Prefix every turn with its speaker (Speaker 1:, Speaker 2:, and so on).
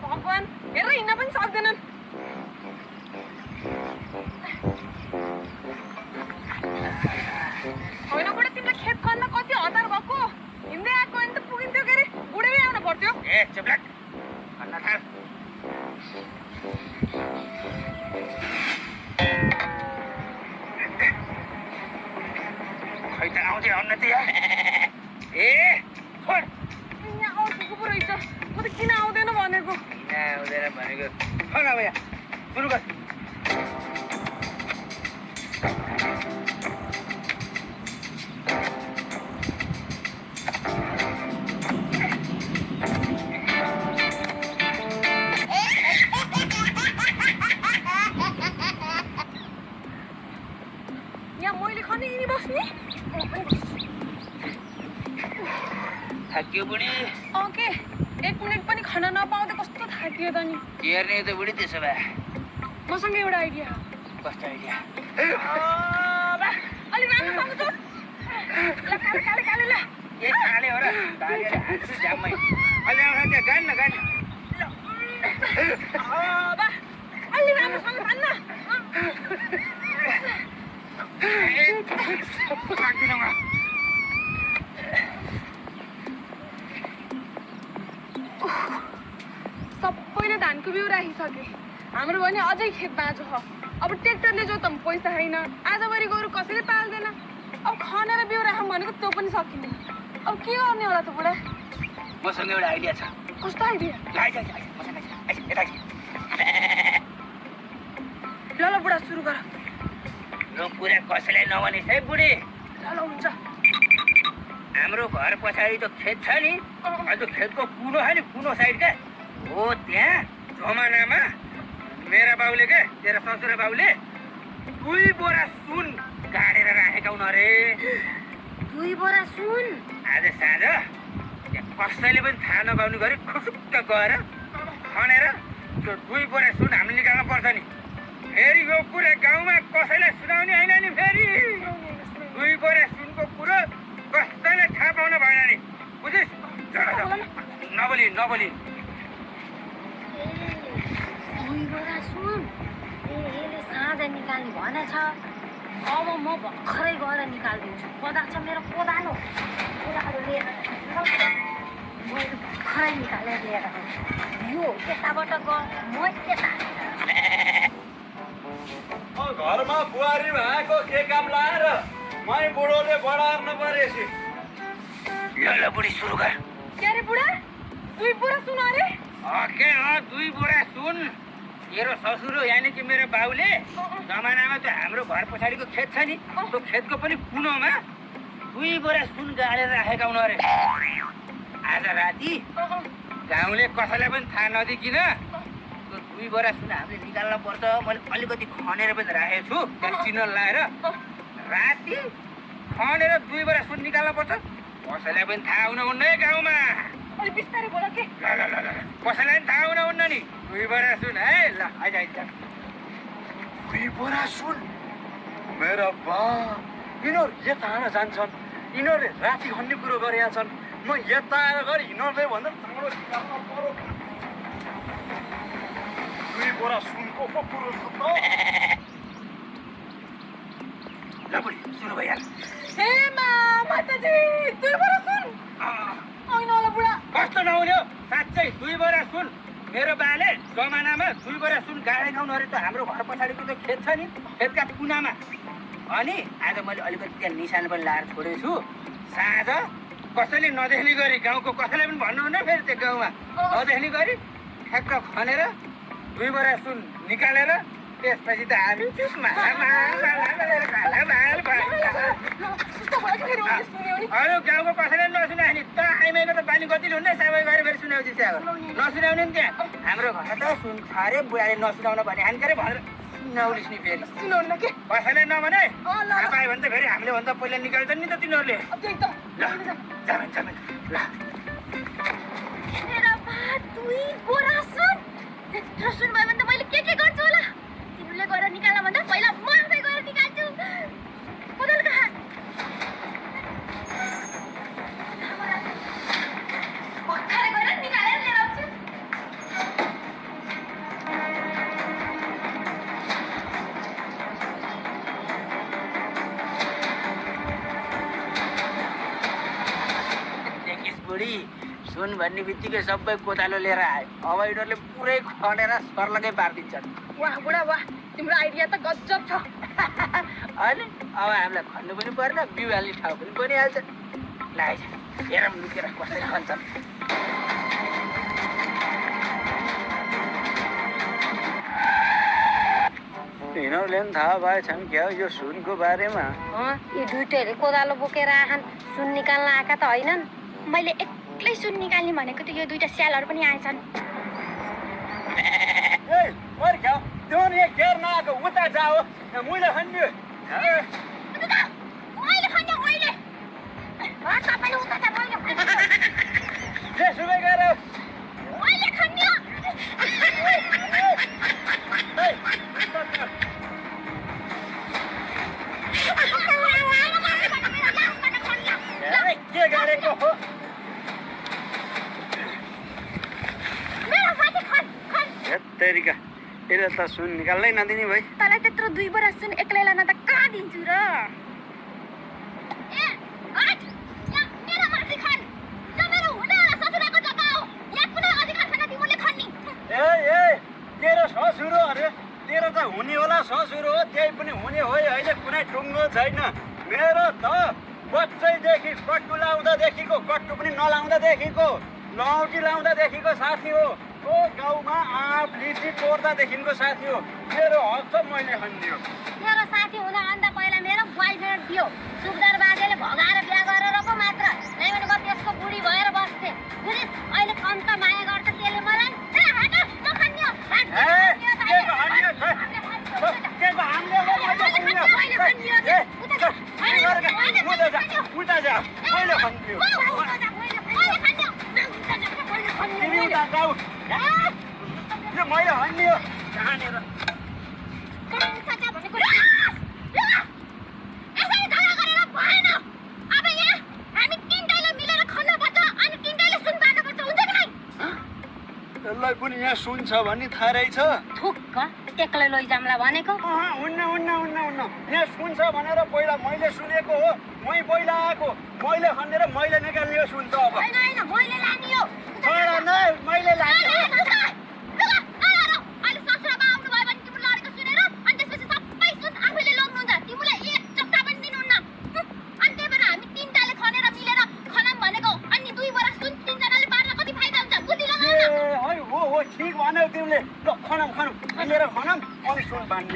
Speaker 1: भगवान हेरेर हिँड्न पनि सक्दैनन्। होइन बुढा तिमीलाई खेत खन्न कति हतार भएको हिँड्दै आएको भने त पुगिन्थ्यो के अरे बुढामै आउनु पर्थ्यो।
Speaker 2: चुप्लाक खन्न थाल। खै त आउँदै आउन त यहाँ छोड
Speaker 1: यहाँ आउँछु पो रहेछ म त किन आउँदैन भनेको
Speaker 2: छोड अब यहाँ सुरु गर।
Speaker 3: थाकियो बुढी
Speaker 1: के 1 मिनेट पनि खान नपाउँदा कस्तो थाकियो त नि।
Speaker 3: हेर्ने त बुढी त्यसो भए
Speaker 1: मसँग एउटा आइडिया।
Speaker 3: कस्तो आइडिया?
Speaker 1: अलि राम्रोसँग चोट ल काले काले काले ल
Speaker 2: ए काले हो र काले हान्छु जाममै अलि आउँछ त्यहाँ गाड्न गाड्न
Speaker 1: अलि राम्रोसँग तान्न
Speaker 2: लाग्दिन म।
Speaker 1: सबैले धानको बिउ राखिसके हाम्रो भने अझै खेत बाँझो छ। अब ट्र्याक्टरले जोत्दा पनि पैसा छैन। आजभरि गोरु कसैले पाल्दैन। अब खनेर बिउ राखौँ भनेको त्यो पनि सकिँदैन। अब के गर्ने होला त बुढा?
Speaker 3: मसँग एउटा आइडिया छ।
Speaker 1: कस्तो आइडिया? ल ल बुढा सुरु गर।
Speaker 2: यो कुरा कसैलाई नभनिस् है बुढी।
Speaker 1: ल ल हुन्छ।
Speaker 2: हाम्रो घर पछाडि त खेत छ नि त्यो खेतको कुनो छ नि कुनो साइड क्या हो त्यहाँ जमानामा मेरा बाउले के तेरो ससुरा बाउले 2 बोरा सुन गाडेर राखेका हुन् अरे।
Speaker 1: 2 बोरा सुन?
Speaker 2: आज साँझ कसैले पनि थाहा नपाउने गरी खुसुक्क गएर खनेर त्यो 2 बोरा सुन हामीले निकाल्नु पर्छ नि। फेरि यो कुरा गाउँमा कसैलाई सुनाउने होइन नि। फेरि 2 बोरा सुनको कुरो कसैले थाहा पाउन भएन नि बुझिस्? नबोली नबोली।
Speaker 4: 2 बोरा सुन यसले साँझ निकाल्ने भनेछ। अब म भर्खरै गएर निकालिदिन्छु। कोदालो छ मेरो कोदालो लिएर मैले भर्खरै निकालेर लिएर यो यताबाट गयो म यता।
Speaker 5: घरमा बुहारी भएको के काम लाएर मै बुढोले बढार्न परेছি।
Speaker 2: ल बुढी सुरु गर।
Speaker 1: के अरे बुढा 2 बोरा सुन अरे?
Speaker 2: के 2 बोरा सुन तेरो ससुरो यानि कि मेरो बाउले जमानामा त्यो हाम्रो घर पछाडिको खेत छ नि त्यो खेतको पनि कुनोमा 2 बोरा सुन गाडेर राखेका हुन् अरे। आज राति गाउँले कसैलाई पनि थाहा नदिकिन त्यो 2 बोरा सुन हामीले निकाल्न पर्छ। मैले अलिकति खनेर पनि राखेको छु त्यहाँ चिनो लाएर राति खनेर 2 बोरा सुन निकाल्न पर्छ। कसैलाई पनि थाहा हुनुहुन्न है गाउँमा।
Speaker 1: अलि बिस्तारै बोल के।
Speaker 2: ल ल ल ल कसैलाई पनि थाहा हुनुहुन्न नि। 2 बोरा सुन है। ल आइज आइज
Speaker 5: 2 बोरा सुन मेरा बा यिनीहरू यता आएर जान्छन्। यिनीहरूले राति खन्ने कुरो गरेका छन्। म यता आएर गएर यिनीहरूले भन्दा चाँडो निकाल्न पर्यो। 2 बोरा सुनको पो कुरो छ त।
Speaker 2: ल बुढी सुरु भइहाल।
Speaker 1: हे माताजी 2 बोरा सुन आउन होला बुढा।
Speaker 2: कस्तो नहुने हो साँच्चै 2 बोरा सुन मेरो बाले जमानामा 2 बोरा सुन गाडेका हुन् अरे। त हाम्रो घर पछाडिको त्यो खेत छ नि खेतका कुनामा। अनि आज मैले अलिकति त्यहाँ निशान पनि लाएर छोडेको छु। साँझ कसैले नदेख्ने गरी गाउँको कसैलाई पनि भन्नुहुन्न फेरि त्यो गाउँमा नदेख्ने गरी ठ्याक्क खनेर 2 बोरा सुन निकालेर त्यसपछि त हामी अरू गाउँको कसैले नसुनायो नि त आइमाईको त बानी कति हुन्न सबै गएर फेरि सुनाउँछ अब नसुनाउने नि त्यहाँ हाम्रो घर त सुन छ अरे बुढाले नसुनाउन भने हान्छ अरे भनेर सुनाउलिस् नि फेरि
Speaker 1: सुनाउन के
Speaker 2: कसैले नभने थाहा पायो भने त फेरि हामीले भन्दा पहिला निकाल्छन् नि त तिनीहरूले।
Speaker 1: त्यही त
Speaker 2: ल जामेन जामेन ल
Speaker 4: मेरा बा 2 बोरा सुन त्यत्रो सुन भयो भने त मैले के गर्छु होला? तिमीले गएर निकाल्न भन्दा पहिला म आफै गएर निकाल्छु। कोदालो कहाँ?
Speaker 3: सुन भन्ने बित्तिकै सबै कोदालो लिएर आयो। अब यिनीहरूले पुरै खनेर सर्लगै पारिदिन्छन्।
Speaker 1: वाह बुढा वाह, तिम्रो आइडिया त गजब छ।
Speaker 3: होइन अब हामीलाई खन्नु पनि पर्न, बिउ हाल्ने ठाउँ पनि बनिहाल्छ। लाइज हेरौँ लुकेर कसरी खन्छन्।
Speaker 5: यिनीहरूले पनि थाहा भएछन् क्या यो सुनको बारेमा।
Speaker 4: यो दुइटैले कोदालो बोकेर आएछन्, सुन निकाल्न आएका त होइनन्।
Speaker 6: मैले एक्लै सुन निकाल्ने भनेको त यो दुईटा स्यालहरू पनि आएछन्।
Speaker 5: त्यो नि घेर नआएको उता जाओ, मैले खन्यो। जेसुकै गएर के गरेको हो? तेरिका यसले त सुन निकाल्नै नदिने भाइ।
Speaker 6: तँलाई त्यत्रो 2 बोरा सुन एक्लै लान त कहाँ दिन्छु र?
Speaker 5: तेरो ससुरो अरे, तेरो त हुने होला ससुरो हो, त्यही पनि हुने हो। अहिले कुनै टुङ्गो छैन। मेरो त बच्चैदेखि कट्टु लाउँदादेखिको, कट्टु पनि नलाउँदादेखिको, लौकी लाउँदादेखिको साथी हो। ओ गाउँमा आँप लिची तोड्दादेखिको साथी हो। मेरो हक त मैले खनिदियो।
Speaker 4: मेरो साथी हुन अन्त पहिला मेरो बोयफ्रेन्ड थियो। सुखदार बाजेले भगाएर बिहा गरेर पो मात्र नै भने म त्यसको बुढी भएर बस्थेँ। बुझिस्, अहिले कम त माया गर्छ त्यसले मलाई।
Speaker 5: मैले खनिदियो कहाँनिर? यसलाई पनि यहाँ सुन छ भन्ने थाहा रहेछ।
Speaker 4: थुक्क एक्लै लैजाउँला भनेको।
Speaker 5: हुन्न हुन्न हुन्न हुन्न, यहाँ सुन छ भनेर पहिला मैले सुनेको हो। मै पहिला आएको, मैले खनेर मैले निकाल्ने हो सुन त। अब
Speaker 4: होइन होइन, मैले लाने हो।
Speaker 5: छोरा नै मैले लाने हो। ठिक भन्यौ तिमीले। ल खनम खनम मिलेर खनम अनि सुन बाँड्ने है।